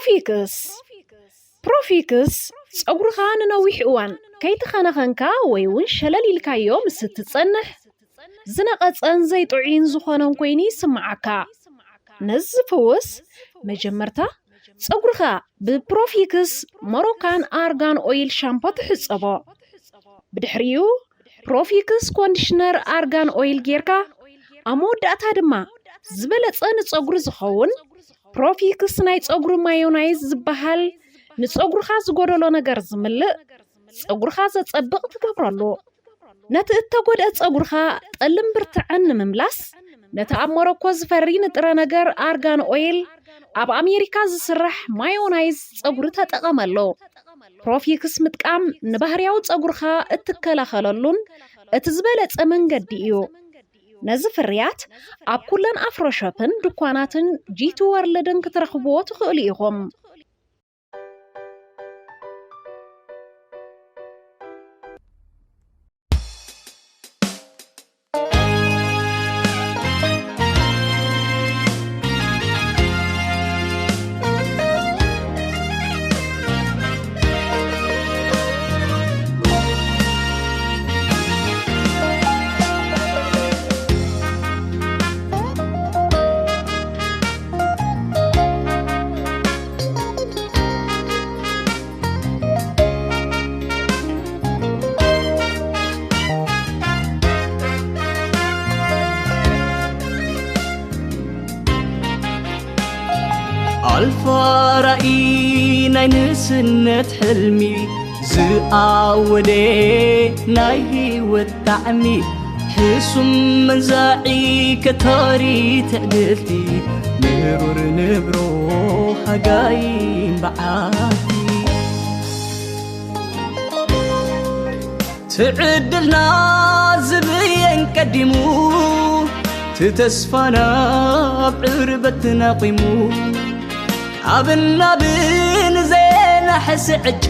ፕሮፊክስ። ፕሮፊክስ ጸጉርኻ ንነዊሕ እዋን ከይተኸናኸንካ ወይ እውን ሸለል ኢልካዮ ምስ እትጸንሕ ዝነቐጸን ዘይጥዑይን ዝኾነን ኮይኑ ይስምዓካ። ነዚ ዝፍውስ መጀመርታ ጸጉርኻ ብፕሮፊክስ ሞሮካን ኣርጋን ኦይል ሻምፖ ትሕጸቦ። ብድሕሪኡ ፕሮፊክስ ኮንዲሽነር ኣርጋን ኦይል ጌርካ ኣብ መወዳእታ ድማ ዝበለጸ ንጸጉሪ ዝኸውን ፕሮፊክስ ናይ ጸጉሪ ማዮናይዝ ዝበሃል ንጸጉርኻ ዝጎደሎ ነገር ዝምልእ ጸጉርኻ ዘጸብቕ ትገብረሉ። ነቲ እተጎድአ ጸጉርኻ ጠልን ብርትዐን ንምምላስ ነቲ ኣብ ሞሮኮ ዝፈሪ ንጥረ ነገር ኣርጋን ኦይል ኣብ ኣሜሪካ ዝስራሕ ማዮናይዝ ጸጉሪ ተጠቐመሉ። ፕሮፊክስ ምጥቃም ንባህርያዊ ጸጉርኻ እትከላኸለሉን እቲ ዝበለጸ መንገዲ እዩ። ነዚ ፍርያት ኣብ ኩለን ኣፍሮሾፕን ድኳናትን ጂቲ ወርልድን ክትረኽብዎ ትኽእሉ ኢኹም። ኣልፋ ራእይ ናይ ንእስነት ሕልሚ ዝኣወደ ናይ ህይወት ጣዕሚ ሕሱም መንዛዒ ከታሪ ትዕድልቲ ምሩር ንብሮ ሃጋይን በዓቲ ትዕድልና ዝብየን ቀዲሙ ትተስፋና ኣብ ዕርበት ናቂሙ ኣብናብን ዜና ሕስዕጫ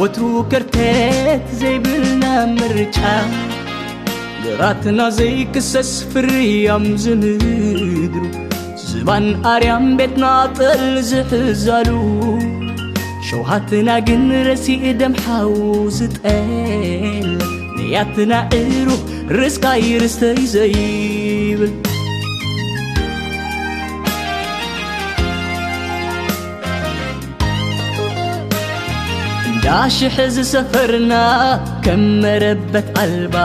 ወትሩ ከርተት ዘይብልና ምርጫ ግራትና ዘይክሰስ ፍርያም ዝምድሩ ዝባን ኣርያም ቤትና ጠል ዝሕዛሉ ሸውሃትና ግን ረሲእ ደም ሓው ዝጠል ንያትና ዕሩ ርስቃይ ርስተይ ዘይብል እንዳሽሕ ዝሰፈርና ከም መረበት ኣልባ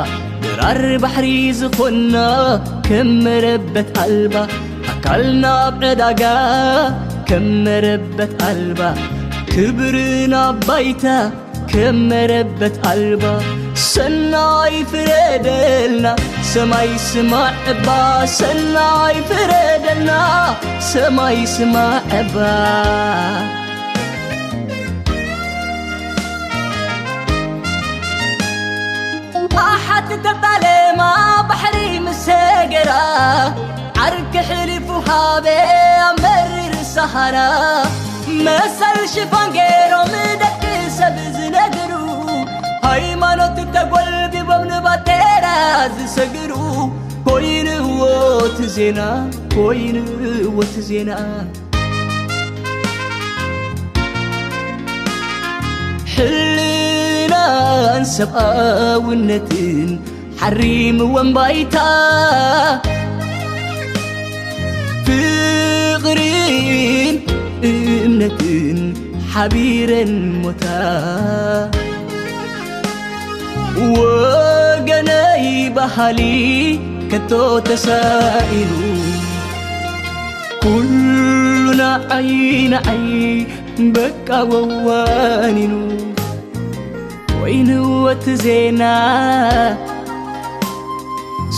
ድራር ባሕሪ ዝኾንና ከም መረበት ኣልባ ኣካልና ኣብ ዕዳጋ ከም መረበት ኣልባ ክብርና ባይታ ከም መረበት ኣልባ ሰናይ ፍረደልና ሰማይ ስማዕ እባ ሰናይ ፍረደልና ሰማይ ስማዕ እባ ኣሓት ተጣለማ ባሕሪ ምስ ሰገራ ዓርኪ ሕሊፉ ሃበ ኣብ መሪር ሰሃራ መሰል ሽፋን ገይሮም ደቂ ሰብ ዝነግሩ ሃይማኖት ተጎልቢቦም ንባጤራ ዝሰግሩ ኮይንዎ እቲ ዜና ኮይንዎ እቲ ዜና ሕልናን ሰብኣውነትን ሓሪምወን ባይታ ፍቕርን እምነትን ሓቢረን ሞታ ወገነይ ባህሊ ከቶ ተሳኢኑ ኩሉ ንዓይ ንዓይ በቃ ወዋኒኑ ኮይንዎ እቲ ዜና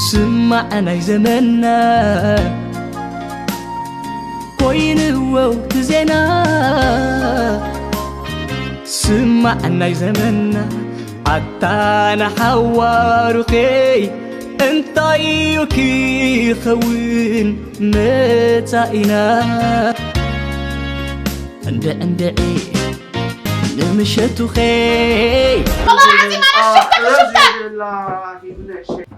ስማዕ ናይ ዘመንና ኮይንዎ እቲ ዜና ስማዕ ናይ ዘመንና ኣታ ንሓዋሩኸይ እንታይ እዩ ክኸውን መጻኢና እንድዕ እንድዒ ንምሸቱኸይ والله العظيم انا شفتك شفتك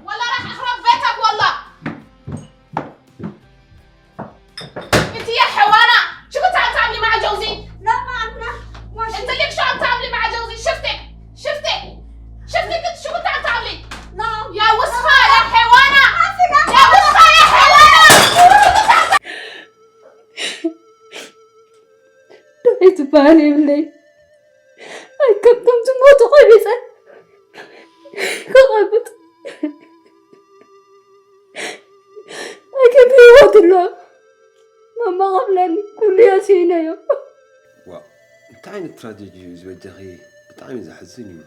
والله راح اخرب بيتك والله انت يا حيوانه شو كنت عم تعملي مع ኣይትበሃል የብለይ። ኣይከብቶም ዝሞቱ ቆቢፀ ክቐብጥ ኣይከም ህይወት ኣሎ። ማማ ቀብለኒ ኩሉ እያ ስኢነዮ። ዋ እንታይ ዓይነት ትራጀዲ እዩ ዝበጃኺ? ብጣዕሚ ዘሕዝን እዩ።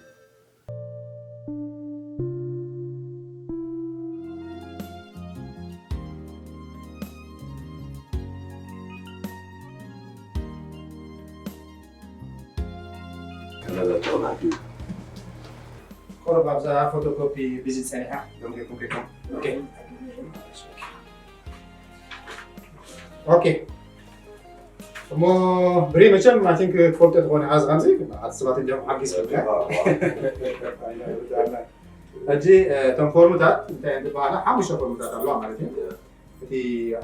ካናዳ ጥዑም ዓዲ እዩ። ቁሩብ ኣብዛ ፎቶኮፒ ቢዚ ጸኒሓ ሎም ጌርኩም ጌርኩም። ኦኬ። ኦኬ። እሞ ብሪ መቸም I think ክፈልጦ ዝኾነ ሓዝ ከምዚ ኣቲ ሰባት እንዲኦም ሓጊዝ ከብዳ ሕጂ እቶም ፎርምታት እንታይ እዮም ዝበሃላ ሓሙሽተ ፎርምታት ኣለዋ ማለት እዩ። እቲ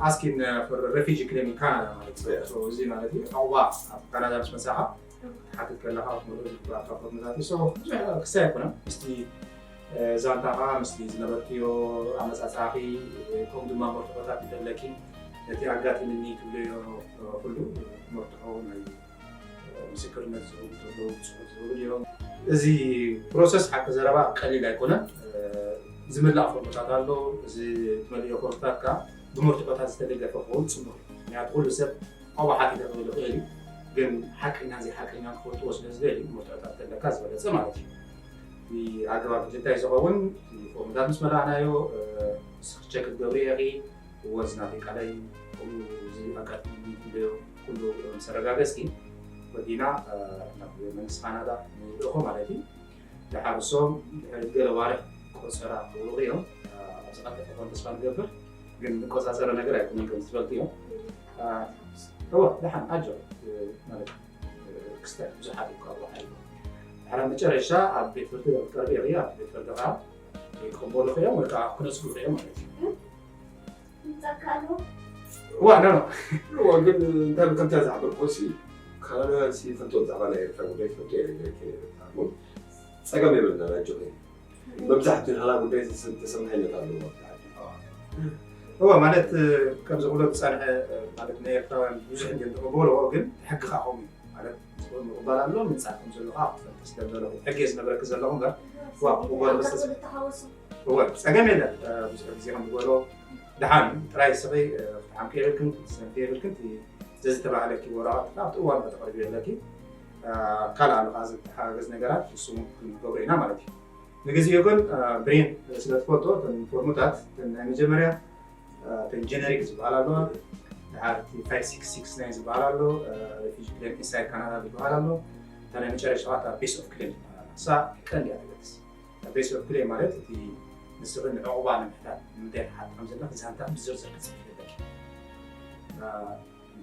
asking for refugee claim in Canada ማለት እዩ። So እዚ ማለት እዩ ዕቑባ ኣብ ካናዳ ምስ መጻኻ ክትሓትት ከለኻ ክትመልኦ ዝግባኣካ ፎርምታት እዩ። So ብዙሕ ክሳይ ኣይኮነን ምስቲ ዛንታኻ ምስቲ ዝነበርክዮ ኣመፃፅኣኺ ከምኡ ድማ መርትዖታት እንተለኪ ነቲ ኣጋጢምኒ ትብለዮ ኩሉ መርትዖ ናይ ምስክርነት ዝህቡ ዘለዉ ፅሑፍ ዝህቡ እዮም። እዚ ፕሮሰስ ሓቂ ዘረባ ቀሊል ኣይኮነን። ዝምላእ ፎርምታት ኣሎ። እዚ ትመልእዮ ፎርምታት ከዓ ብመርትዖታት ዝተደገፈ ክኸውን ፅቡቅ እዩ። ምክንያቱ ኩሉ ሰብ ኣብኡ ሓቲተ ክብል ይኽእል እዩ። ግን ሓቀኛን ዘይሓቀኛን ክፈልጥዎ ስለ ዝደልዩ መርትዖታት ተለካ ዝበለፀ ማለት እዩ። እቲ ኣገባብ ሕጂ እንታይ ዝኸውን እቲ ፎርምታት ምስ መላእናዮ ንስኺ ቸክ ክትገብሪ ኢኺ። እወ እዚ ናተይ ቃለይ ከምኡ እዚ ኣጋጢሙኒ ትብልዮ ኩሉ ምስ ኣረጋገፅኪ ወዲና ናብ መንግስቲ ካናዳ ንልእኾ ማለት እዩ። ደሓር እሶም ድሕሪ ገለ ዋርሕ ቆፀራ ክብሉኺ እዮም። ኣብ ዝቐልጠፈ ከም ተስፋ ንገብር ግን ንቆፃፀረ ነገር ኣይኮነን ከም ዝፈልጥ እዮም። እወ ደሓን ኣጆ ማለት ክስተት ብዙሓት ይኳ ሓይ ድሕሪ መጨረሻ ኣብ ቤት ፍርዲ ክትቀርቢ ኢኺ። ኣብ ቤት ፍርዲ ከዓ ይቀበሉኺ እዮም ወይ ከዓ ክነፅጉኺ እዮም ማለት እዩ። ይምጻካ ኣሎ። ዋ ኖ ኖ እዋ ግን እንታይ ከምታ ዝሓበርኩ ሲ ካናዳውያን ሲ ይፈልጦ ብዛዕባ ናይ ኤርትራ ጉዳይ ይፈልጦ እየ ነገር ከይፈልጣ እሞ ጸገም የብልና ናጆ ከይ መብዛሕትኡ ናህና ጉዳይ ተሰማሒነት ኣለዎ ኣብቲ ዓዲ። እዋ ማለት ከምዚ ክብሎ ዝጸንሐ ማለት ናይ ኤርትራውያን ብዙሕ እንድዮም ተቐበልዎ ግን ሕጊ ከዓ ከምኡ እዩ ማለት ምቕባል ኣሎ ምንጻር ከም ዘሎ ከዓ ክትፈልጢ ስለ ዘለኹ ሕጊ እየ ዝነግረኪ ዘለኹ እምበር ዋ ክቕበል በስተ እወ ጸገም የለን ብዙሕ ግዜ ከም ዝበሎ ደሓን እዩ ጥራይ ስኺ ክትሓምቂ የብልክን ክትሰንፊ የብልክን ዘዝተባህለኪ ወረቐት ኣብቲ እዋኑ ከተቕርቢ ኣለኪ ካልኣ ኣሎ ከዓ ዝተሓጋገዝ ነገራት ንሱ ክንገብሮ ኢና ማለት እዩ ንግዜኡ ግን ብሬን ስለ ትፈልጦ እተን ፎርሙታት እተን ናይ መጀመርያ እተን ጀነሪክ ዝበሃል ኣሎ ድሓር እቲ ፋይቭ ሲክስ ሲክስ ናይን ዝበሃል ኣሎ refugee claim inside Canada ዝበሃል ኣሎ እታ ናይ መጨረሻ ከዓ ቤስ ኦፍ ክሌም ዝበሃል ኣሎ እሳ ቀንዲ እያ ትገልጽ ቤስ ኦፍ ክሌም ማለት እቲ ንስኺ ንዕቑባ ንምሕታት ንምንታይ ትሓት ከም ዘለኺ ዛንታ ብዝርዝር ክትጽሕፊ ኣለኪ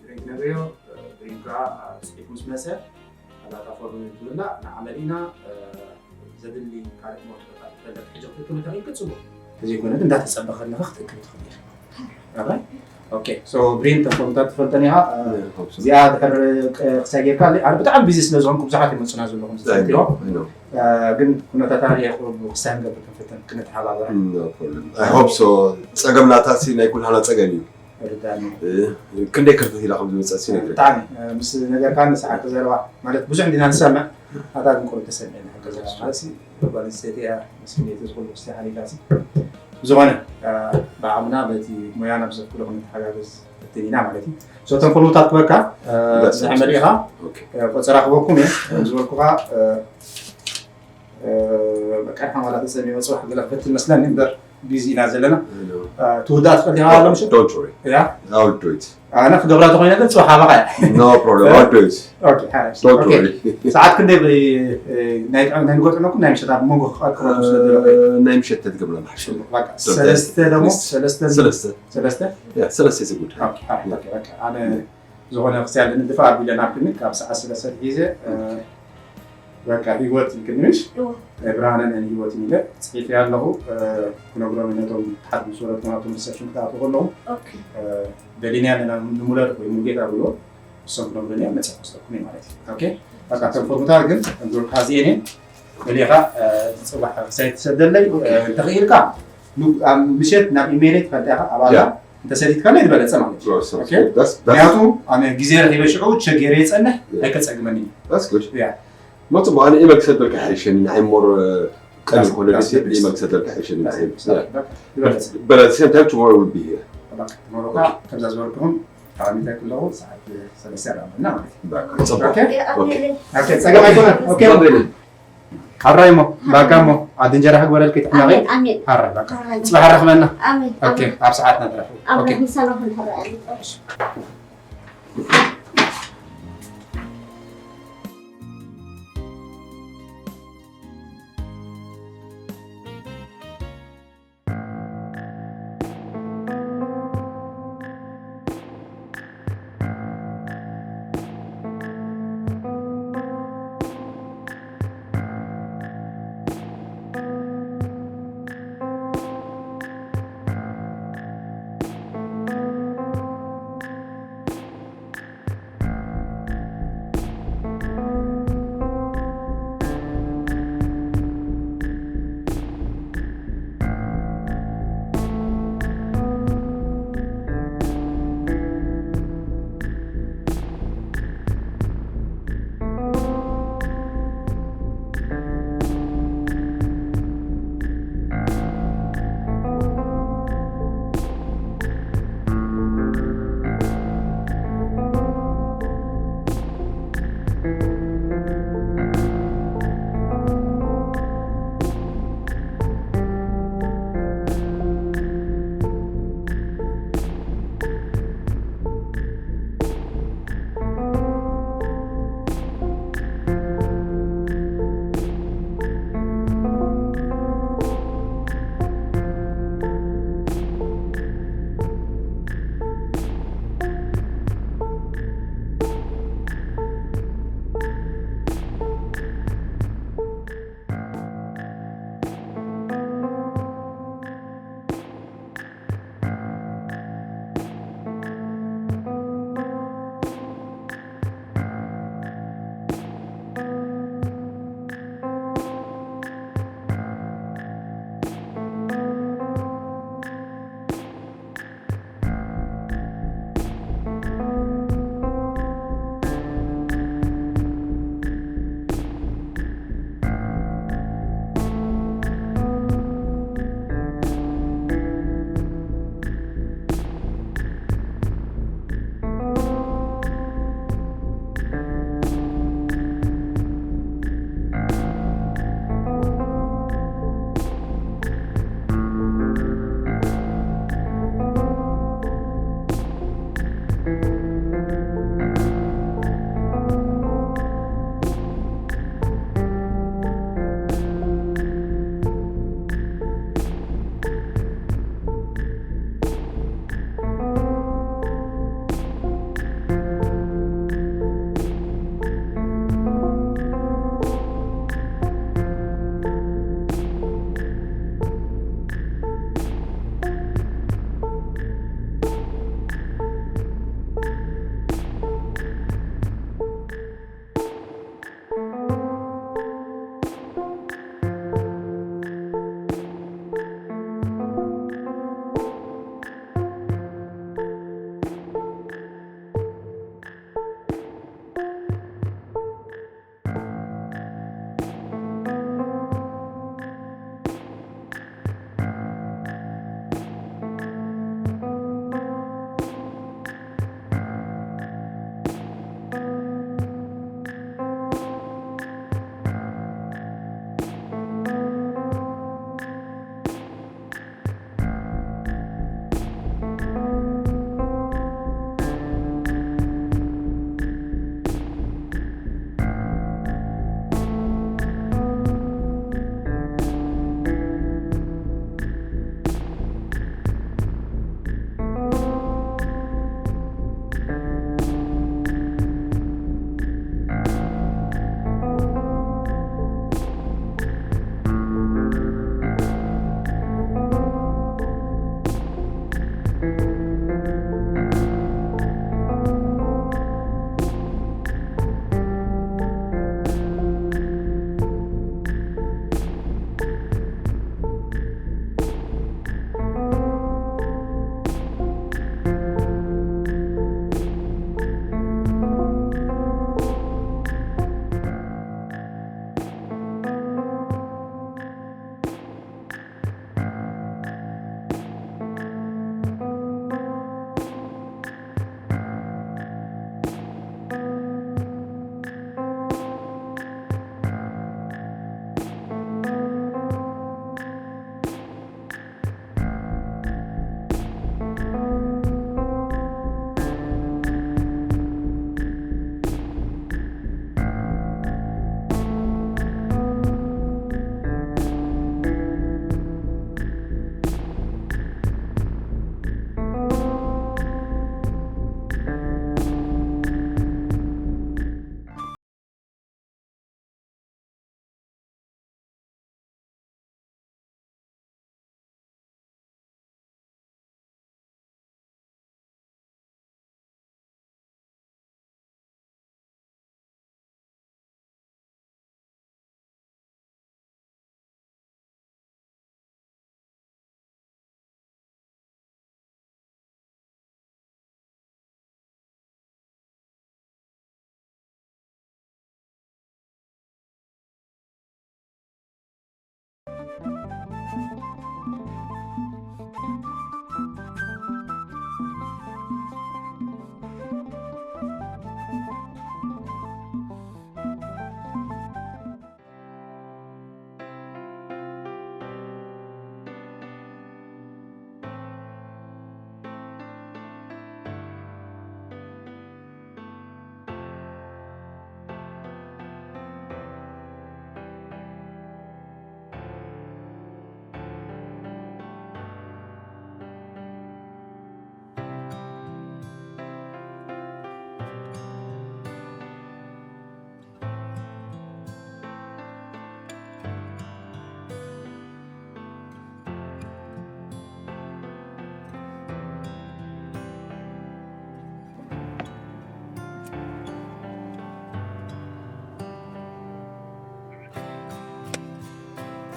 ድሪንክ ነግርዮ ድሪንክ ከዓ ጽሒፉ ምስ መጸ ኣላታ ፎርም ትምላእ ንዓመል ኢና ዘድሊ ካልእ ሞት ተፈለጥ ሕጂ ክትእክብ ተኽኢልክ ጽቡቕ ተዘይኮነ ግን እንዳተጸበ ከለኻ ክትእክብ ትኽእል ኢኻ ራባይ ኦኬ ሶ ብሬን ተፎምታት ትፈልጠን ኢኻ እዚኣ ድሕር ክሳይ ጌርካ ኣነ ብጣዕሚ ቢዚ ስለ ዝኾንኩ ብዙሓት ይመፁና ዘለኹም ዝፈልጥዮ ግን ኩነታታ ቁሩብ ክሳይ ንገብር ክንፍትን ክንተሓባበራ ሆፕ ሶ ጸገም ናታ ሲ ናይ ኩልሃና ጸገም እዩ ክንደይ ከርተት ኢላ ከም ዝመፀእ ሲ ነግረካ ብጣዕሚ ምስ ነገርካ ንስሓቅ ዘረባ ማለት ብዙሕ እንዲና ንሰምዕ ኣታ ግን ቁሩብ ተሰሚዐ ንሕገዘ ማለት ጓል ኣንስተይቲ እያ ምስ ፍልይቲ ዝኩሉ ክስቲ ሓሊፋ ሲ ብዝኾነ ብዓቕምና በቲ ሞያና ብዘፍቅዶ ክንተሓጋገዝ ፈትን ኢና ማለት እዩ ሶ እቶም ፎርሙታት ክበካ ዝሕመድ ኢኻ ቆፀራ ክበኩም እየ ዝበልኩኻ ቀድሓ ማላ ተሰሚዑ ፅባሕ ገለ ክፈትን መስለኒ እምበር ቢዚ ኢና ዘለና ትውዳእ ትኽእል ኢኻ ኣሎ ምሽ Don't worry. እያ I'll do it. ኣነ ክገብራ ተኮይነ ግን ፅባሕ ኣባኻ እያ No problem. I'll do it. ኦኬ ሓራሽ Don't ኦኬ worry. ሰዓት ክንደይ ናይ ናይ ንጎጠ ነኩ ናይ ምሸት ኣብ መንጎ ክቐርብ ስለ ዘለኹ ናይ ምሸት ተትገብረና ሓሸ በቃ ሰለስተ ደግሞ ሰለስተ ሰለስተ ሰለስተ ያ ሰለስተ is a good time. ኦኬ ሓራሽ ኦኬ በቃ ኣነ ዝኾነ ክስቲያን ንድፋ ኣቢለ ናብክኒ ካብ ሰዓት ሰለስተ ሒዘ በቃ ህይወት ይክንሽ ናይ ብርሃነ ናይ ህይወት ኢለ ፅሒፈ ኣለኹ ክነግሮም ነቶም ሓድ ምስ ወረድኩም ኣብቶም ሪሰፕሽን ክትኣትዉ ከለኹም ደሊና ኣለና ንሙለር ወይ ሙሉጌታ ብሎ እሶም ክነግሩን እዮም መፅእ ክወስደኩም እዩ ማለት እዩ ኦኬ በቃ ከም ፎርሙታ ግን እንዱር ካዚኤን መሊኻ ፅባሕ ክሳይ ትሰደለይ እንተኽኢልካ ምሸት ናብ ኢሜይለይ ትፈልጣ ኢኻ ኣባላ ተሰዲድካለይ ዝበለፀ ማለት እዩ። ምክንያቱ ኣነ ግዜ ረኪበ ሽዑ ቸገረ የፀንሕ ኣይከፀግመኒ እዩ። ሞት በኋላ ኢመል ክሰደልካ ሓይሸኒ ንዓይ ሞር ቀን ኮነ ኢመል ክሰደልካ ሓይሸኒ። በለፀ time tomorrow will be here። ሞሮካ ከምዛ ዝበልኩኹም ተቃሚታይ ክለኹ ሰዓት ሰለስተ ኣለና ማለት እዩ። ጸገም ኣይኮነን። ሓራይ እሞ ባካ እሞ ዓዲ እንጀራ ክግበረልኪ ትሕናቂ። ሓራይ በቃ ጽባሕ ረኽበና። ኣብ ሰዓትና ንረኽብ።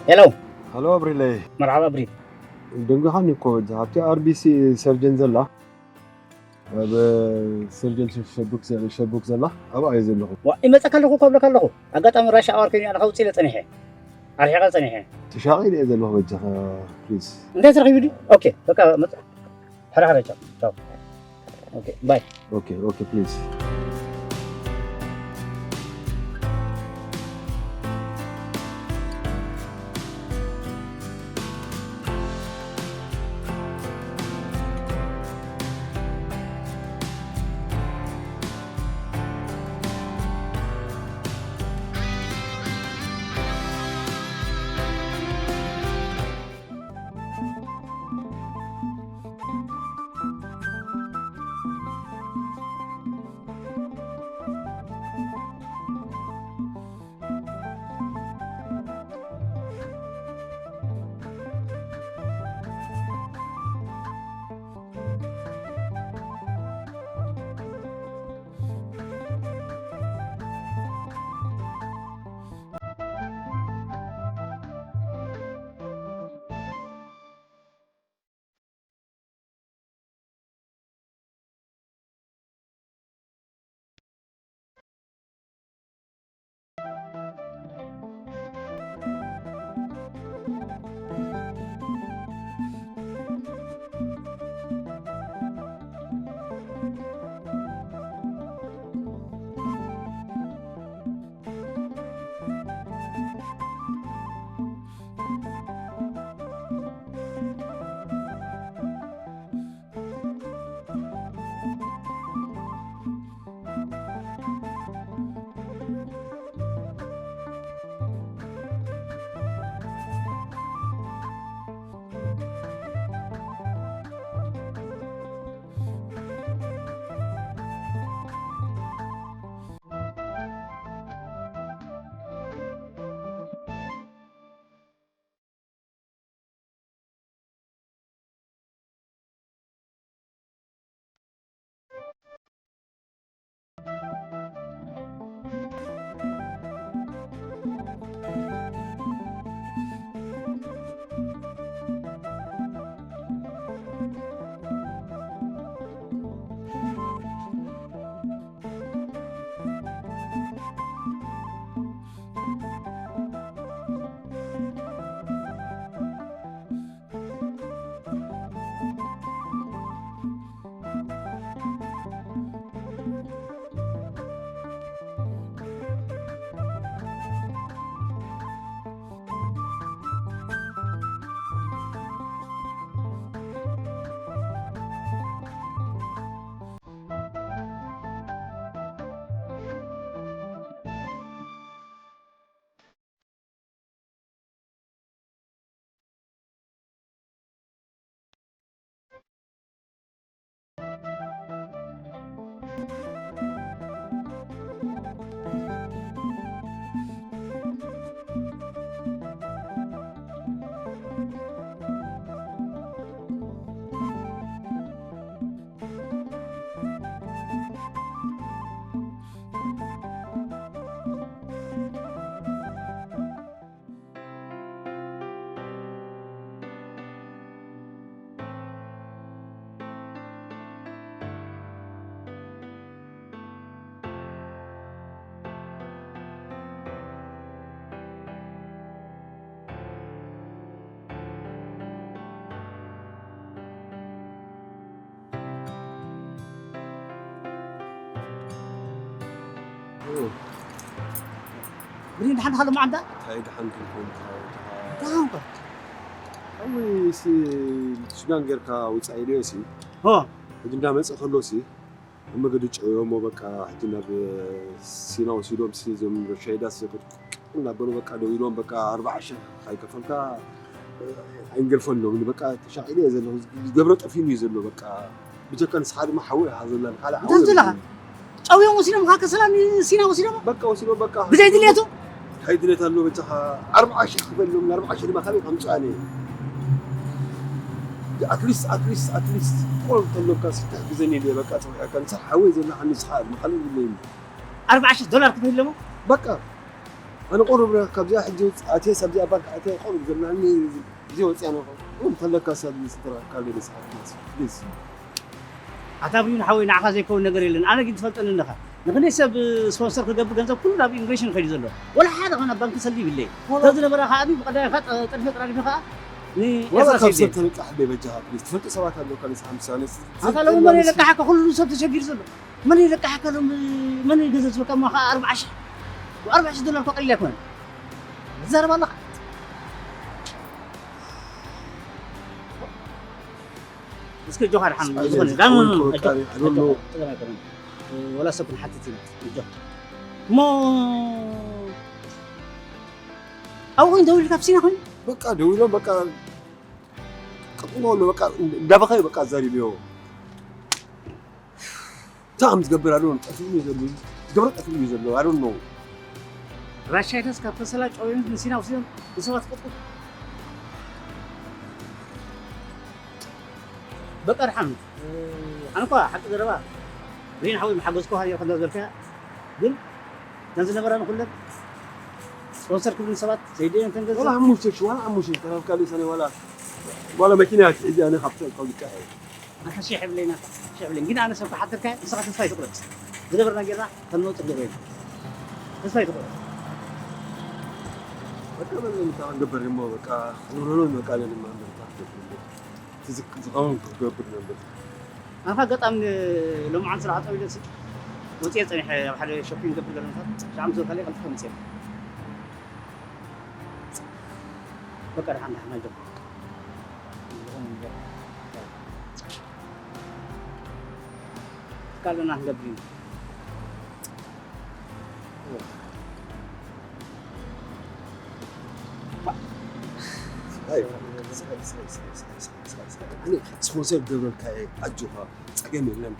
ሄሎ። ሃሎ ኣብሪለይ። መርሓባ ኣብሪል። ደንጉኻኒ እኮ በጃ። ኣብቲ ኣርቢሲ ሰርጀን ዘላ፣ ኣብ ሰርጀን ሸቡክ ዘ- ሸቡክ ዘላ ኣብኣ እየ ዘለኹ። ዋ ይመፀካ ኣለኹ እኮ እብለካ ኣለኹ። ኣጋጣሚ ራሽ ኣዋር ኮይኑ ኣነ ከውፅእ ኢለ ፀኒሐ። ኣርሒቐ ፀኒሐ። ተሻቒለ እየ ዘለኹ በጃኻ ፕሊዝ። እንታይ ተረኺቡ ድዩ? ኦኬ በቃ መፅ ሕራሕረ ቻው ቻው። ኦኬ ባይ። ኦኬ ኦኬ ፕሊዝ። ብሪን ደሓን ሃሎ መዓንታ እንታይ ደሓን ክንኮን ደሓን ኮ ኣዊ ሲ ሽጋን ጌርካ ውፃእ ኢልዮ ሲ ሆ ሕጂ እንዳመፀ ከሎ ሲ ኣብ መገዲ ጨውዮሞ በቃ ሕጂ ናብ ሲና ወሲዶም ሲ እዞም ሻይዳስ እናበሉ በቃ ደው ኢሎም በቃ ኣርባዓ ሽሕ ካይከፈልካ ኣይንገድፈን ኢሎም በቃ ተሻቒለ እየ ዘለኹ ዝገብሮ ጠፊኡኒ እዩ ዘሎ በቃ ብጀካ ንስኻ ድማ ሓዊ ኢኻ ዘላ ካልእ ሓዊ እንታይ ዘለኻ ጨውዮም ወሲዶም ካ ከሰላ ሲና ወሲዶም በቃ ወሲዶም በቃ ብዘይ ድልየቱ እንታይ ድሌት ኣለዎ በጃኻ ኣርባዓ ሽሕ ክፈል ኢሎም ኣርባዓ ሽሕ ድማ ካበይ ከምፅኣኒ ኣትሊስት ኣትሊስት ኣትሊስት ቆል ተሎካ ሲታ ግዘኒ ኢለ በቃ ፀዊዐካ ንሳ ሓወይ ዘለካ ንስኻ መኻሊ ዝብለኒ ኣርባዓ ሽሕ ዶላር ክፍል ኣለዎ በቃ ኣነ ቁሩብ ረ-፣ ካብዚኣ ሕጂ ኣትየ፣ ሳብዚኣ ባንክ ኣትየ ቁሩብ ዘላኒ ግዜ ወፅያ ነኹ። እውን ተለካ ሰብ ስድራ ካልእ ንስሓት ፕሊዝ፣ ፕሊዝ። ኣታ ብዩን ሓወይ፣ ንዓኻ ዘይከውን ነገር የለን። ኣነ ግን ትፈልጠኒ ኣለኻ። ንክንደይ ሰብ ስፖንሰር ክገብር ገንዘብ ኩሉ ናብ ኢሚግሬሽን ከይዱ ዘሎ። ወላ ሓደ ኸ ናብ ባንክ ሰልዲ ይብለይ። ወላ ተዝነበረ ኸዓ ብቐዳይ ኸዓ ጠ-፣ ጠርፊ ጠራሪፊ ኸዓ ወላ ንኤርትራ ካብ ሰብ ሰይደ። ተንቃሕ በይ በጃኻ ፕሊዝ። ትፈልጡ ሰባት ኣለውካ ንስሓ ምሳነ። ኣታ ሎሚ መን የለቃሓካ? ኩሉ ሰብ ተሸጊሩ ዘሎ። መን ይለቃሓካ ሎም-፣ መን ይገዘ ዝበካ እሞ ኸዓ ኣርብዓ ሽሕ፣ ኣርብዓ ሽሕ ዶላር እኮ ቀሊል ኣይኮነን። ትዛረብ ኣለኻ። እስከ ጆሃር ሓን ኣይ፣ ዝኾነ ኣይ፣ ዳን ኣይ፣ ኣይ፣ ኣይ፣ ኣይ፣ ኣይ፣ ወላ ሰብ ክንሓትት ኢና። ጆ። እሞ ኣብኡ ኮይኑ ደዊሉ ካብ ሲና ኮይኑ? በቃ ደዊሎም በቃ ቀጥሎ ኣሎ በቃ እንዳበኸየ በቃ ኣዛሪብዮ። እንታይ ከም ዝገብር ኣሉ ጠፊኡ እዩ ዘሎ። ዝገብሮ ጠፊኡ እዩ ዘሎ። I don't know። ራሻይዳስ ካብ ከሰላ ጨውዮም ንሲና ውስዮም ንሰባት ትቀጥቅጡ። በቃ ድሓን፣ ኣነ እኳ ሓቂ ዘረባ ሪን ሓወይ ምሓገዝኩኻ ነይረ ከምዛ ዝበልካያ፣ ግን ነዚ ነበራ ንኹለን ስፖንሰር ክብሉ ሰባት ዘይደልዮም ተንገዛ ዋላ ሓሙሽተ ሺ፣ ዋላ ሓሙሽተ ሺ ተረፍካ ልእሰነ ዋላ፣ ዋላ መኪና እያ ትሕዚ ኣነ ካብ ሰብ ካብ ዝቃየ። ኣንታ ሺሕ የብለይና፣ ሺሕ የብለይን። ግን ኣነ ሰብ ክሓተልካ ንስኻ ተስፋ ኣይትቑረጽ። ዝነበርና ጌርና ከም ንወጽእ ንገብር ኢና። ተስፋ ኣይትቑረጽ። በቃ በል እንታይ ክንገብር እሞ በቃ ክንብሎ በቃ ኣለ ድማ እምበር እንታይ ክንገብር እሞ። እቲ ዝክ-፣ ዝኸውን ክገብር ነበር። ኣንታ ኣጋጣሚ ሎምዓንቲ ስራሕ ጠው ኢለሲ ወጽየ ጸኒሐ ኣብ ሓደ ሾፒንግ ገብር ገለ ምሳት ሻዕም ዝወካለ ቀልጥፈ መጽየ። በቃ ደሓን ደሓን ኣይዞህ። ትካልና ክንገብር ኢና። ኣይ፣ ስፖንሰር ገብረልካ እየ፣ ኣጆኻ፣ ጸገም የለን።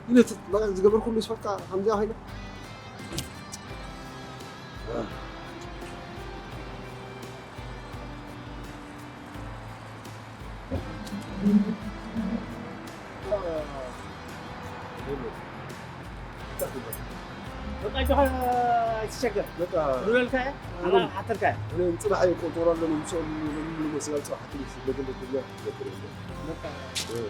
ግን እቲ በቃ ዝገበርኩሉ ስፖርት ከምዚኣ ኮይና። በቃ፣ ኣጆኻ፣ ኣይትሸገር። በቃ፣ ክብለልካ እየ፣ ኣነ ኣነ ክሓተልካ እየ። እኔ ጽባሕ እየ ቆንጦራ ኣለኒ፣ ምስኦም ለምሉ መስላል ጽባሕ ትንሽ ለግል ትብላ ትገብር የለ። በቃ። እ።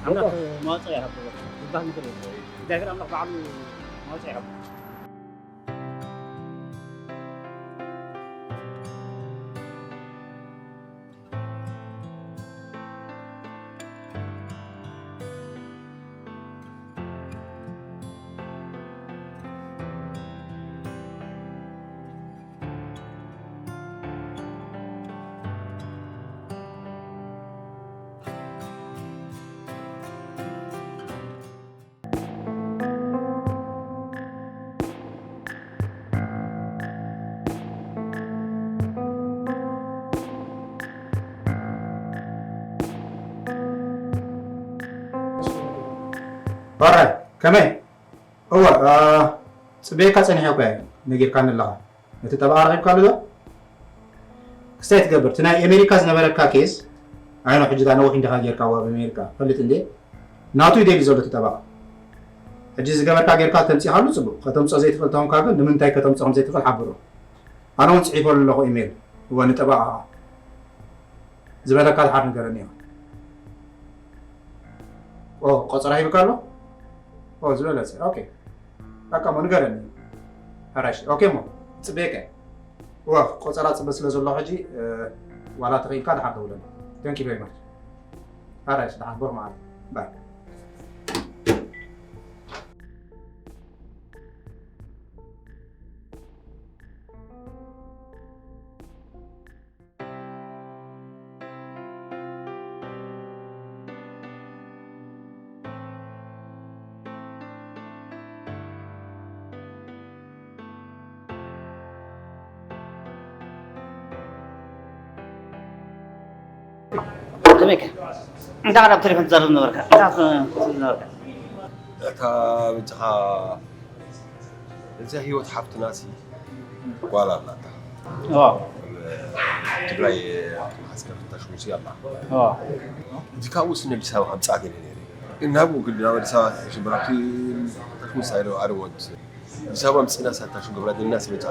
ኣምላኽ መዋጽኦ ይሃብዎ። ዝበሃል ነገር የለን። እግዚኣብሔር ኣምላኽ ባዕሉ መዋጽኦ ይሃብዎ። ባራይ፣ ከመይ? እወ፣ እ፣ ጽበየካ ጸኒሐ እኮ እየ፣ ነጊርካኒ ኣለኻ። ነቲ ጠበቓ ረኺብካሉ ዶ? ክስታይ ትገብር፣ እቲ ናይ ኣሜሪካ ዝነበረካ ኬስ፣ ኣይ ኖ፣ ሕጂ እታ ነዊሕ እንዲኻ ጌርካዋ ኣብ ኣሜሪካ፣ ፈልጥ እንዴ? ናቱ እዩ ደልዩ ዘሎ እቲ ጠበቓ። ሕጂ ዝገበርካ ጌርካ ተምጺኻሉ ጽቡቕ፣ ከተምጽኦ ዘይትኽእል ተኾንካ ግን ንምንታይ ከተምጽኦ ከም ዘይትኽእል ሓብሮ። ኣነ እውን ጽሒፈሉ ኣለኹ ኢሜል፣ እወ፣ ንጠበቓ ኸዓ። ዝበለካ ድሓር ንገረኒ ኢኻ። ኦ፣ ቆጸራ ሂብካ ኣሎ? ኦ፣ ዝበለጸ። ኦኬ። በቃ እሞ ንገረኒ። ሕራይ እሺ። ኦኬ እሞ፣ ጽበየካ። እወ፣ ቆጸራ ጽበ ስለ ዘሎ ሕጂ፣ እ፣ ዋላ ተኽኢልካ ድሓር ደውለኒ። Thank you very much። ሕራይ እሺ፣ ድሓን ብሩኽ መዓልቲ። ባይ። ከመይከ? እንታይ ኣብ ቴሌፎን ትዛረብ ነበርካ? እንታይ ትብል ነበርካ? እታ በጃኻ እዛ ህይወት ሓፍትናሲ ጓል ኣላታ። ዋ። ትግራይ ማሕስከር ተሽሙሲ ኣላ። ዋ። እዚ ካብኡ ስነ ኣዲስ ኣበባ ከምጻእ ገለ ነይረ። ግን ናብኡ ግን ናብ ኣዲስ ኣበባ ተሽምራቲ ተሽሙስ ኣይደ-፣ I don't want to say። ኣዲስ ኣበባ ምፅና ሳታ ሽጉብራ ዘለና ስበጫ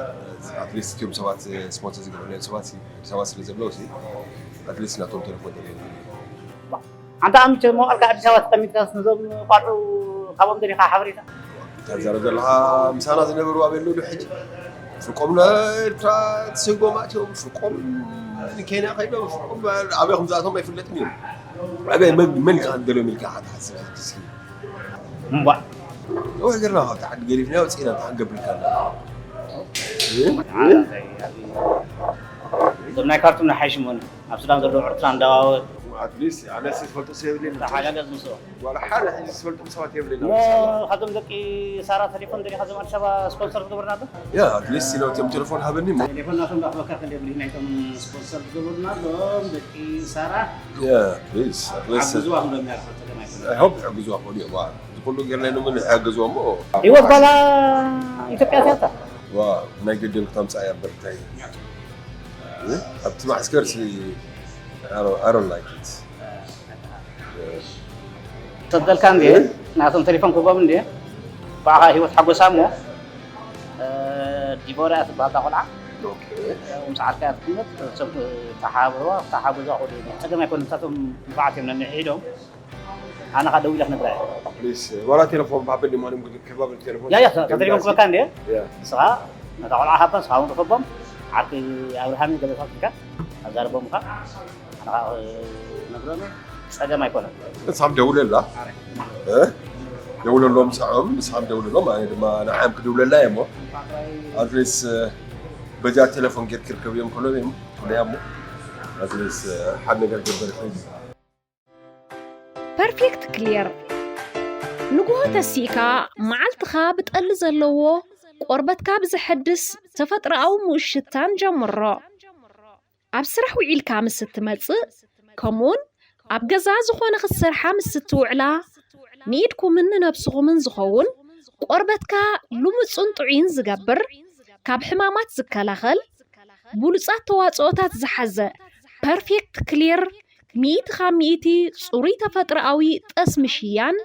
ኣትሊስት እቲኦም ሰባት ስፖንሰር ዝገብርናዮም ሰባት ኣዲስ ኣበባ ስለ ዘለዉ ኣትሊስት ናቶም ቴሌፎን ተገይሩ። ኣንታ ኣምቸ መዋልካ ኣዲስ ኣበባ ተቐሚጥካ ነዞም ቆልዑ ካብኦም ደሊኻ ሓበሬታ ታዛረብ ዘለኻ ምሳና ዝነበሩ ኣበይ ኣለዉ ሕጂ ፍርቆም ኤርትራ ተሰጎም ኣትዮም ፍርቆም ንኬንያ ከይዶም ፍርቆም ኣበይ ከም ዝኣቶም ኣይፍለጥን እዮም ኣበይ መን ከ ደልዮም ኢልካ ሓትሓስብ እስኪ እምቧ ወይ ገርና ካብቲ ዓዲ ገዲፍና ወፂና እንታይ ክንገብር ኢልካ ኣለና እዞም ናይ ካርቱም ናይ ሓይሽሞን ኣብ ሱዳን ዘለዉ ዕርትራ እንዳዋወ ኣትሊስት ኣነስ ዝፈልጦ ሰብ የብለይ ተሓጋገዝ ምስኦ ዋላ ሓደ ሕጂ ዝፈልጦም ሰባት የብለይ እሞ ካብዞም ደቂ ሳራ ተሌፎን ደሊኻ ዞም ኣዲስ ኣበባ ስፖንሰር ዝገብርና ኣሎ ያ ኣትሊስት ኢለ እቲኦም ቴሌፎን ሃበኒ እሞ ቴሌፎን ናቶም ዳክበካ ከለ ብሊ ናይቶም ስፖንሰር ዝገብርና ኣሎም ደቂ ሳራ ያ ፕሊዝ ኣትሊስት ሓግዝዋ ክንብሎም ኢና ጸገም ኣይኮነ I hope ይሕግዝዋ ክኽእሉ እዮም ዝኩሉ ጌርና ኢሎም ይሕግዝዋ እሞ ህይወት ጓላ ኢትዮጵያ እያ እታ ዋ ናይ ግድን ክተምፃ እያ በርታይ ኣብቲ ማዕስከር ሲ I don't like it ሰደልካ እንዴ ናቶም ቴሌፎን ክህቦም እንዴ ብዓኻ ህይወት ሓጎሳ እሞ ዲቦራ እያ ትበሃል እታ ቆልዓ ምስ ዓርካ እያ ትቅመጥ ሰብ ተሓባብርዋ ተሓጎዛ ክእሉ እዮም ጸገም ኣይኮነ ንሳቶም ንፋዓት እዮም ነንሕሒዶም ኣነ ካ ደዊለ ክነግራ እየ ፕሊስ ዋላ ቴሌፎን ብሃበኒ ማንም ክባብል ቴሌፎን ያ ያ ተተሪፎም ክበካ እንዴ ያ ንስኻ ነታ ቆልዓ ሃባ ንስኻ እውን ርኸቦም ዓርኪ ኣብርሃም ገለታት ኢልካ ኣዛርቦም ካ ኣነኻ ነግሮም ጸገም ኣይኮነን ንሳም ደውለላ ደውለሎም ንስዖም ንስኻም ደውለሎም ኣነ ድማ ንዓም ክድውለላ እየ ሞ ኣድሬስ በጃ ቴሌፎን ጌር ክርከብዮም ከሎ እዮም ከለያ ሞ ኣድሬስ ሓደ ነገር ገበር ይኸይድ ፐርፌክት ክሊር ንግሆ ተሲእካ መዓልትኻ ብጠሊ ዘለዎ ቆርበትካ ብዘሐድስ ተፈጥሮኣዊ ምኡሽታን ጀምሮ። ኣብ ስራሕ ውዒልካ ምስ እትመጽእ ከምኡውን ኣብ ገዛ ዝኾነ ክትሰርሓ ምስ እትውዕላ ንኢድኩምን ንነብስኹምን ዝኸውን ቆርበትካ ልሙጽን ጥዑይን ዝገብር ካብ ሕማማት ዝከላኸል ብሉጻት ተዋጽኦታት ዝሓዘ ፐርፌክት ክሊር ሚእቲ ካብ ሚእቲ ጽሩይ ተፈጥሮኣዊ ጠስሚ ሽያን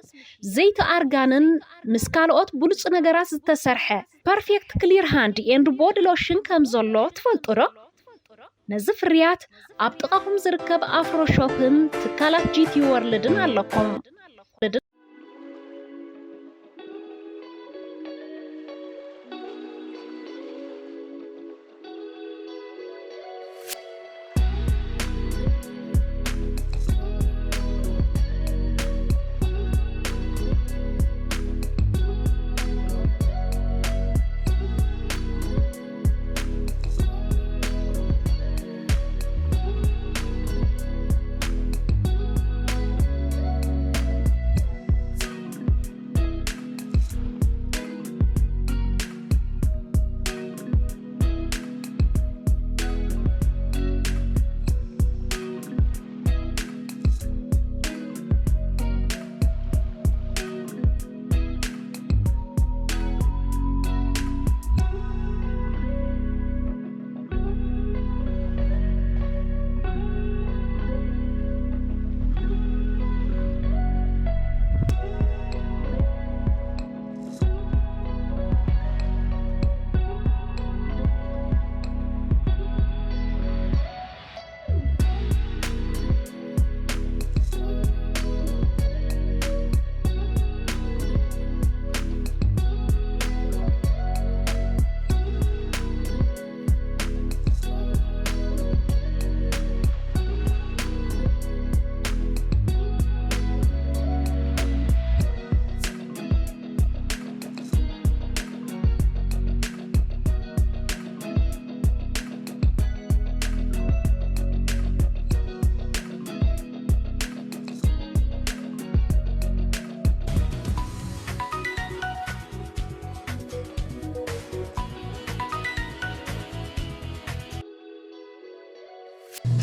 ዘይቲ ኣርጋንን ምስ ካልኦት ብሉጽ ነገራት ዝተሰርሐ ፐርፌክት ክሊር ሃንድ ኤንድ ቦዲ ሎሽን ከም ዘሎ ትፈልጡ ዶ? ነዚ ፍርያት ኣብ ጥቓኹም ዝርከብ ኣፍሮ ሾፕን ትካላት ጂቲ ወርልድን ኣለኩም።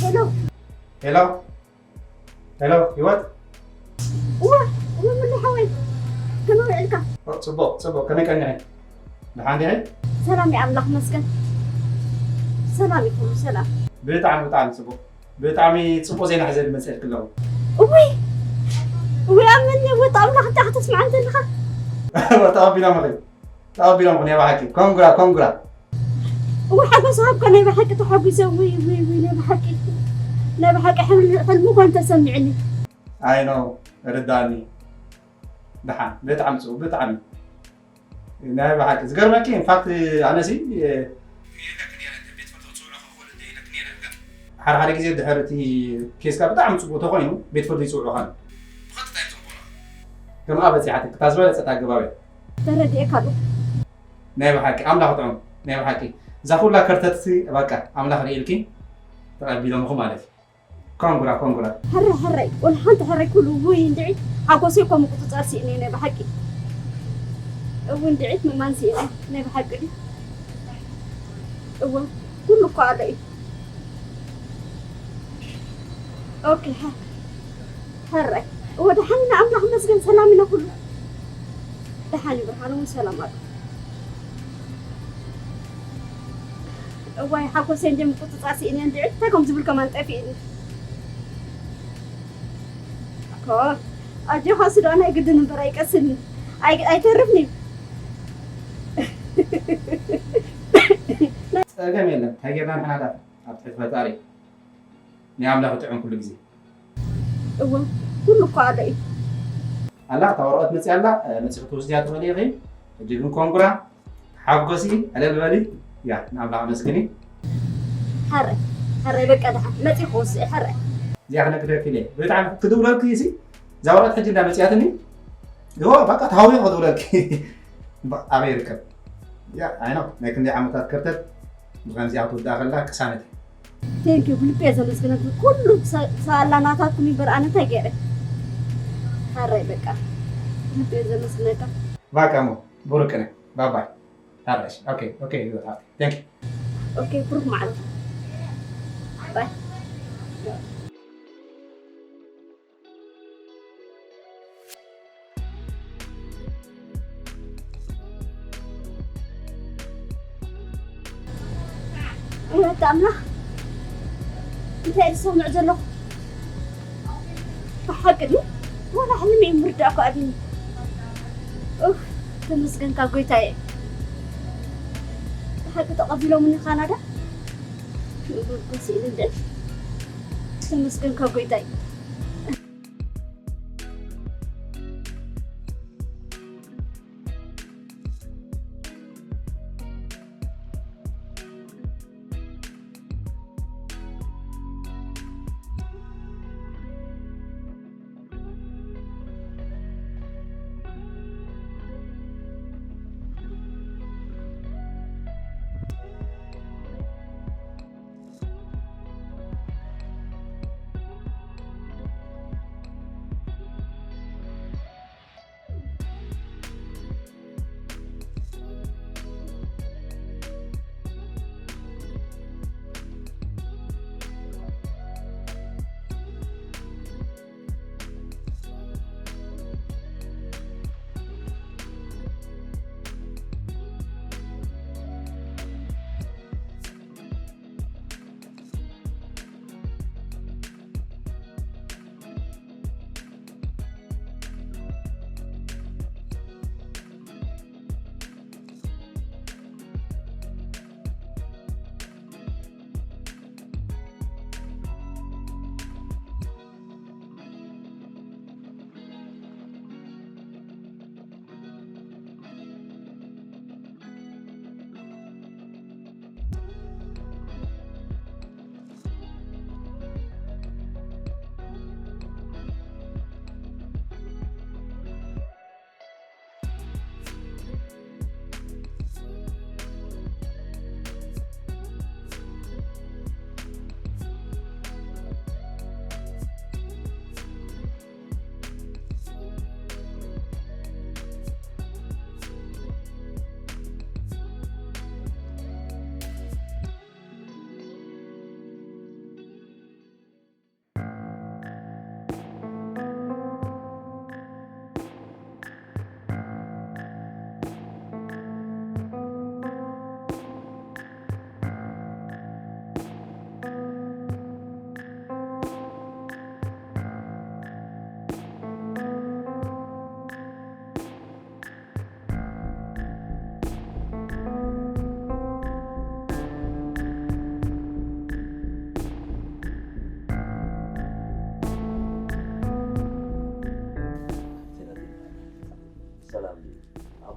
ሄሎ ሄሎ ሄሎ ህይወት እወ እወ ምሉ ሓወይ ከመይ ውዕልካ? ጽቡቕ ጽቡቕ ከመይ ቀኒኺ? ደሓን ዲኺ? ሰላም እዩ ኣምላኽ መስገን። ሰላም እዩ ኩሉ ሰላም። ብጣዕሚ ብጣዕሚ ጽቡቕ ብጣዕሚ ጽቡቕ ዜና ሒዘ ዝመጽእ ኣለኹ። እውይ እውይ ኣመኒ ወጣ ኣምላኽ እንታይ ከተስምዓን ዘለኻ? ተቐቢላ መኺ ተቐቢሎምኹ ናይ ብሓቂ። ኮንግራ፣ ኮንግራ። እወ ሓጎስ ሃብካ ናይ ብሓቂ ተሓጒሰ። ውይ፣ ውይ፣ ውይ፣ ናይ ብሓቂ፣ ናይ ብሓቂ ሕልሚ፣ ሕልሚ ኮን ተሰሚዕኒ። ኣይ ኖ፣ ርዳኒ። ደሓን፣ ብጣዕሚ ጽቡቕ፣ ብጣዕሚ። ናይ ብሓቂ። ዝገርመኪ፣ ኢንፋክት፣ ኣነሲ፣ እ፣ ሓደ ሓደ ግዜ ድሕሪ እቲ ኬስካ ብጣዕሚ ጽቡቕ ተኾይኑ፣ ቤት ፍርዲ ይጽውዑኻ። ብቐጥታ እዮም ዘንብቡና። ከምኣ በጺሓትኪ፣ እታ ዝበለጸት ኣገባብ እያ። ተረዲኤካ ኣለኹ። ናይ ብሓቂ ኣምላኽ ጥዑም፣ ናይ ብሓቂ። እዛ ኩላ ከርተትሲ፣ በቃ፣ ኣምላኽ ርእልኪ፣ ተቐቢሎምኹ ማለት እዩ። ኮንግራ፣ ኮንግራ። ሕራይ፣ ሕራይ፣ ወላ ሓንቲ ሕራይ ኩሉ። ውይ፣ እንድዒ፣ ሓጎሰይ እኮ ምቁጽጻር ስኢነ፣ ናይ ብሓቂ። እው፣ እንድዒ፣ ምማን ስኢነ፣ ናይ ብሓቂ ድዩ? እወ፣ ኩሉ እኮ ኣሎ እዩ። ኦኬ፣ ሀ-፣ ሀራይ። እወ፣ ደሓን ኢና፣ ኣምላኽ ይመስገን፣ ሰላም ኢና ኩሉ። ደሓን እዩ፣ ብርሃኑ እውን ሰላም ኣሎ። እዋይ፣ ሓጎሰይ እንደ ምቁጽጻር ስኢነ እንድዒ፣ እንታይ ከም ዝብል ከማን ጠፊእኒ። እኮ፣ ኣጆኻ ስዶ፣ ናይ ግድን እምበር ኣይቀስን፣ ኣይ-፣ ኣይተርፍን እዩ። ጸገም የለን፣ እንታይ ጌርና ንሕና ደኣ ኣብ ትሕቲ ፈጣሪ። ናይ ኣምላኽ ጥዑም ኩሉ ግዜ። እወ፣ ኩሉ እኮ ኣሎ እዩ። ኣላ፣ እታ ወረቐት መጺኣ ኣላ፣ እ፣ መጺኺ ትወስድያ ትኽእሊ ኢኺ። ሕጂ ግን ኮንግራ፣ ተሓጎሲ፣ ዕልል በሊ። ያ፣ ንኣምላኽ ኣመስግኒ። ሕራይ፣ ሕራይ፣ በቃ ደሓን መጺኹ ክወስድ፣ ሕራይ። እዚኣ ክነግረኪ ኢለ። ብጣዕሚ ክድውለልኪ እሲ፣ እዛ ወረቐት ሕጂ እንዳ መጺኣትኒ፣ እዎ፣ በቃ ተሃዊኹ ክድውለልኪ። እምባ-፣ ኣበይ ይርከብ? ያ፣ ኣይ ኖ፣ ናይ ክንደይ ዓመታት ከርተት ብኸምዚኣ ክትውዳእ ከላ ቅሳነት እዩ። ቴንክ ዩ፣ ብልቢ እየ ዘመስግነኩም። ኩሉ ሰ-፣ ሳላ ናታትኩም ይንበር፣ ኣነ እንታይ ገይረ? ሕራይ በቃ፣ ብልቢ እየ ዘመስግነካ። ባቃ እሞ፣ ብሩክ ነህ። ባባይ። ሕራይ፣ ኦኬ፣ ኦኬ፣ ቴንክ ዩ። ኦኬ፣ ብሩክ መዓልቲ። ባይ። ወዲ ኣምላኽ፣ እንታይ ዝሰምዕ ዘለኹ? ብሓቂ ድዩ? ዋላ ሕልሚ እዩ ምርዳእ እኮ ኣቢኒ። ኡፍ፣ ተመስገንካ ጎይታየ። ብሓቂ ተቐቢሎምኒ ካናዳ? ንእግሩ እኮ ስኢሉ እንደ ተመስገንካ ጎይታይ።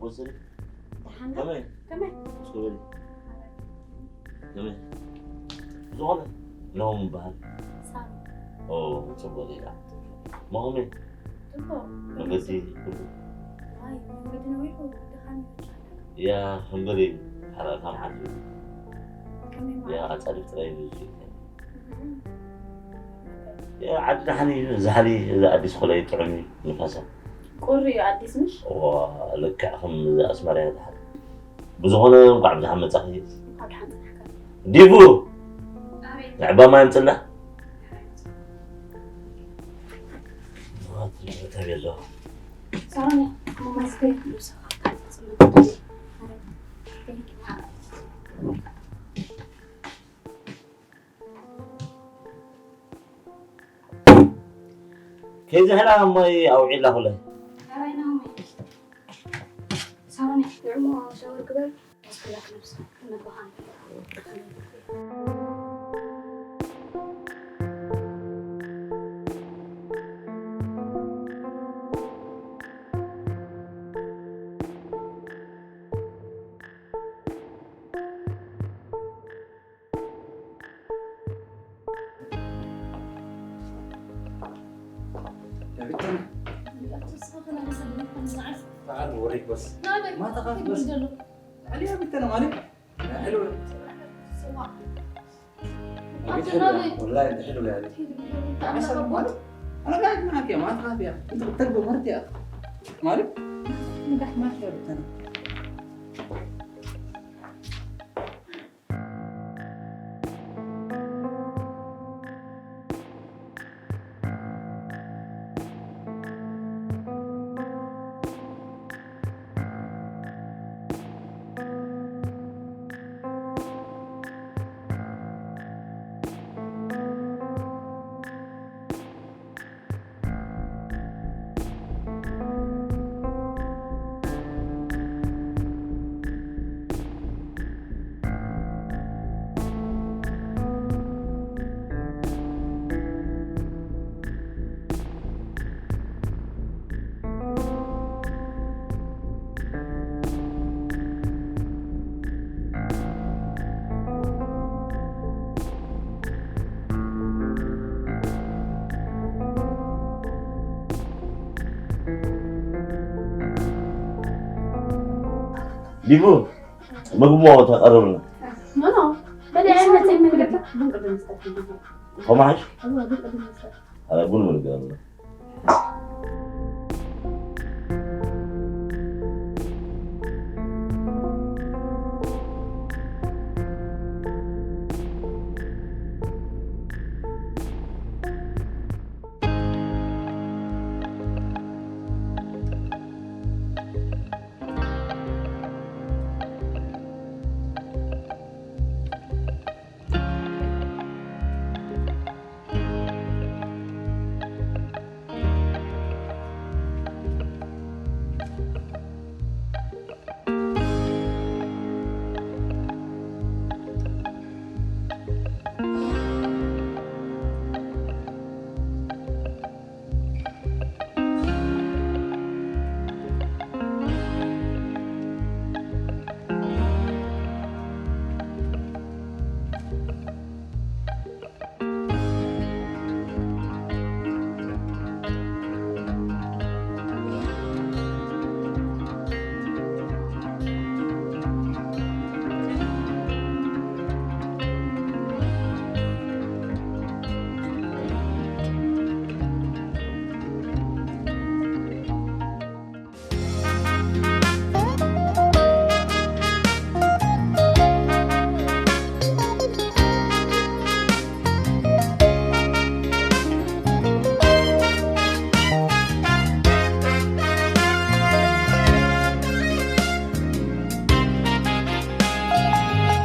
ወስሪ። ደሓን ዶ? ከመይ? ከመይ? እስኪ በሊ። ከመይ? ዝኾነ? ኖም በሃል። ሳሚ። ኦ፣ ጽቡቕ ዜና። ሞኸመይ? ጽቡቕ። መንገዲ ጽቡቕ። ኣይ፣ መንገዲ ነዊሑ ድኻም እዩ። ያ፣ እምበሪ፣ ሓራ ካብ ሓንቲ። ከመይ ያ፣ ማለት? ኣጻድፍ ጥራይ እዩ ዝብል። እህ። ያ፣ ዓዲ ደሓን እዩ፣ ዛሕሊ፣ እዚ ኣዲስ ኾላይ ጥዑም እዩ፣ ንፋሳ። ቁሪ እዩ ኣዲስ ምሽ? ዋ፣ ልክዕ ከም እዚ ኣስመራ እያ ደሓን። ብዝኾነ፣ እንኳዕ ብዝሓ መጻኺ። እንኳዕ ደሓን ጸናሕካ። ዲቡ! ኣቤት። ንዕባ ማይ ኣምጽላ። ተቤሎ። ሳሮን፣ እሞ ማስከ ይብሉ ሰኻ። ከይዝሕላ እሞ ኣውዒላ ኩለ። ሳሮን፣ ንዕሞ ሻወር ግበር። تعال نوريك بس. ما تخاف بس. علي يا بنت، انا مالي. حلو. والله انت حلو يا علي. عسل مالك. انا قاعد معك يا، ما تخاف يا. انت بتكبر مرت يا. مالك. ما تخاف يا بنت انا. ዲቡ፣ ምግቢ ተቐርብልና። ኖ፣ ኖ፣ በሊዐ መፅእ ምግቢ። ቡን ቅድም ዝሰቲ። ከምሓሽ? እዋ፣ ቡን ቅድም ዝሰቲ። ኣረ፣ ቡን ምግቢ።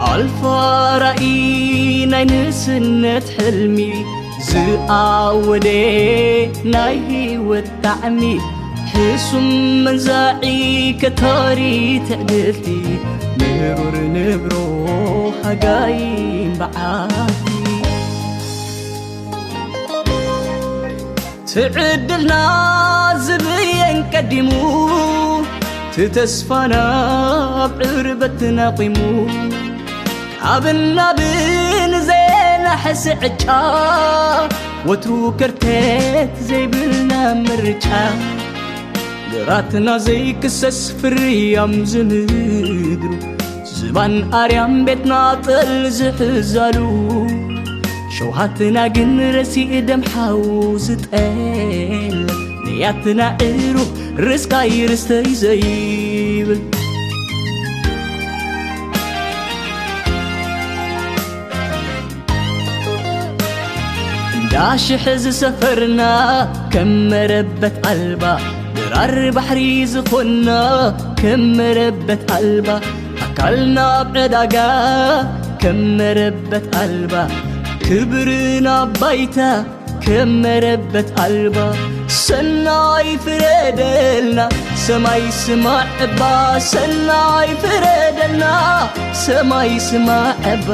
ኣልፋ ራእይ ናይ ንእስነት ሕልሚ ዝኣወደ ናይ ህይወት ጣዕሚ ሕሱም መንዛዒ ከተሪ ትዕድልቲ ምሩር ንብሮ ሃጋይ በዓቲ ትዕድልና ዝብየን ቀዲሙ ተስፋና ኣብ ዕርበትና ቂሙ፣ ካብ ናብን ዘናሕስ ዕጫ፣ ወትሩ ከርተት ዘይብልና ምርጫ። ግራትና ዘይክሰስ ፍርያም ዝምድሩ፣ ዝባን ኣርያም ቤትና ጠል ዝሕዛሉ፣ ሸውሃትና ግን ረሲእ ደም ሓው ዝጠል፣ ንያትና ዕሩኽ ርስቃይ ርስተይ ዘይብል። እንዳ ሽሕ ዝሰፈርና ከም መረበት ኣልባ፣ ድራር ባሕሪ ዝኾንና ከም መረበት ኣልባ፣ ኣካልና ኣብ ዕዳጋ ከም መረበት ኣልባ፣ ክብርና ባይታ ከም መረበት ኣልባ። ሰናይ ፍረደልና ሰማይ ስማዕ እባ፣ ሰናይ ፍረደልና ሰማይ ስማዕ እባ።